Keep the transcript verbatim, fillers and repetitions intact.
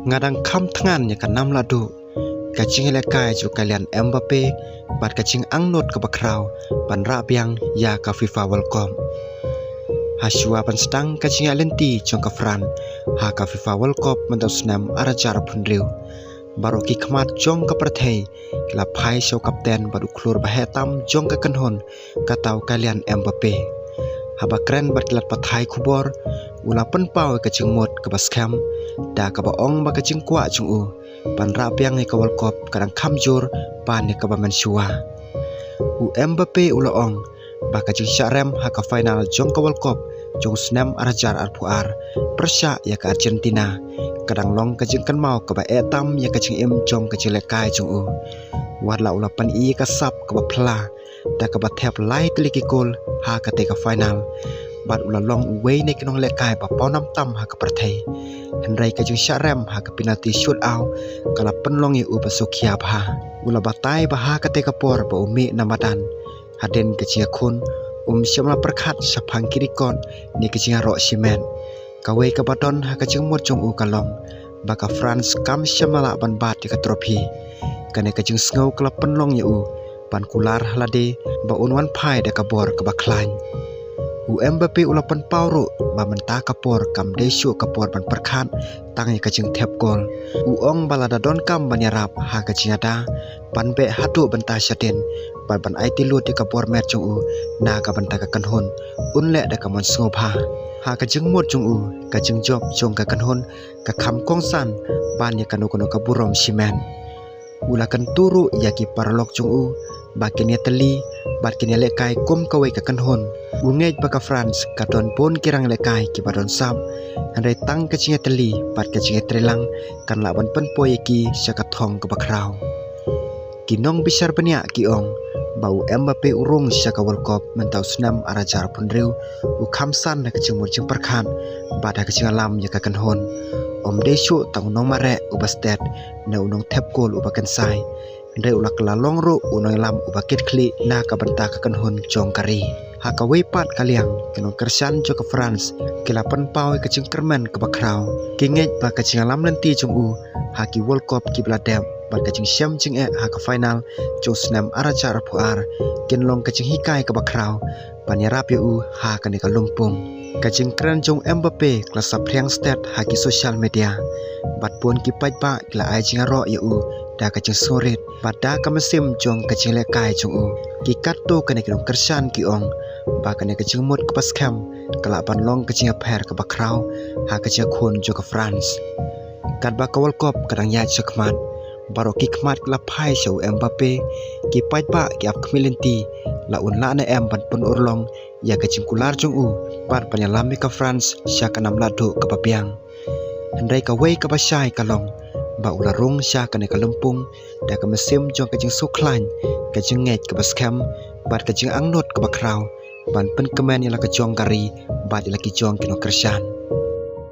Nga dang kham thngan ïa ka nam lahduh ka jingïalehkai jong u Kylian Mbappe bad ka jingangnud kaba khraw ban rah biang ïa ka FIFA World Cup. Hashwa ban sdang ka jingïaid lynti jong ka France ha ka FIFA World Cup mynta u snem ar hajar arphew hynriew, baroh ki khmat jong ka pyrthei ki la phai sha u kapten bad u khlur ba heh tam jong ka kynhun, kata u Kylian Mbappe. Haba kren bad ki lad pathai khubor, u la pynpaw ïa ka jingmut kaba skhem da kaba ong ba ka jingkwah jong u ban rah biang ïa ka World Cup ka dang kham jur ban ïa kaba mynshuwa. U Mbappe u la ong ba ka jingshah rem ha ka final jong ka World Cup jong u snem ar hajar arphew ar pyrshah ïa ka Argentina ka dang long ka jingkynmaw kaba eh tam ïa ka jingim jong ka jingïalehkai jong u. Wat la u la pyni ïa ka sap kaba phylla da kaba thep lai tylli ki kol ha katei ka final bad u la long uwei na ki nonglehkai ba pawnam tam ha ka pyrthei, hynrei ka jingshah rem ha ka penalty shootout ka la pynlong ïa u ba sngewkhia bha. U la batai ba ha katei ka por ba u mih na madan, hadien ka jingïakhun, um shym la pyrkhat shaphang ki record ne ka jingïaroh shimet. Kawei kaba don ha ka jingmut jong u ka long ba ka France kam shym la lah ban bat ïa ka trophy. Kane ka jingsngew ka la pynlong ïa u ban kular ha lade ba un wan phai da ka bor kaba khlaiñ. U Mbappe u la pynpaw ruh ba mynta ka por kam dei shuh ka por ban pyrkhat tang ïa ka jingthep kol. U ong ba lada donkam ban ïarap ha ka jingïada, ban beh haduh bynta shadien bad ban aiti lut ïa ka bor met jong u na ka bynta ka kynhun, un leh da ka mon sngewbha. Ha ka jingmut jong u, ka jingjop jong ka kynhun ka kham kongsan ban ïa kano kano ka burom shimet. U la kyntu ruh ïa ki paralok jong u ba kin ïatylli bad kin ïalehkai kum kawei ka kynhun. U ngeit ba ka France ka don bun ki ranglehkai kiba don sap, hynrei tang ka jingïatylli bad ka jingïatreilang kan lah ban pynpoi ïa ki sha ka thong kaba khraw. Ki nongbishar bniah ki ong ba u Mbappe u rung sha ka World Cup mynta u snem ar hajar arphew hynriew u kham san ha ka jingmut jingpyrkhat bad ha ka jingïalam ïa ka kynhun. Um dei shuh tang u nongmareh uba stet ne u nongthep kol uba kynsai, hynrei u la kylla long ruh u nongïalam uba kitkhlieh na ka bynta ka kynhun jong ka ri. Ha kawei pat ka liang, ki nongkyrshan jong ka France ki la pynpaw ïa ka jingkyrmen kaba khraw. Ki ngeit ba ka jingïalam lynti jong u ha ki World Cup kiba la dep bad ka jingshem jingeh ha ka final jong u snem ar hajar arphew ar kin long ka jinghikai kaba khraw ban ïarap ïa u ha kane ka lympung. Ka jingkren jong u Mbappe ka la saphriang stet ha ki social media bad bun ki paidbah ki la ai jingïaroh ïa u da ka jingsngewrit bad da ka mynsiem jong ka jingïalehkai jong u. Ki katto katne ki nongkyrshan ki ong ba kane ka jingmut kaba skhem ka lah ban long ka jingïapher kaba khraw ha ka jingïakhun jong ka France. Katba ka World Cup ka dang ïaid shakhmat, baroh ki khmat ki la phai sha u Mbappe. Ki paidbah ki ap khmih lynti la un lah ne em ban pynurlong ïa ka jingkular jong u bad ban ïalam ïa ka France sha ka nam lahduh kaba biang. Hynrei kawei kaba shai ka long ba u la rung sha kane ka lympung da ka mynsiem jong ka jingsngewkhlaiñ, ka jingngeit kaba skhem bad ka jingangnud kaba khraw ban pynkmen ïa la ka jong ka ri bad ïa la ki jong ki nongkyrshan.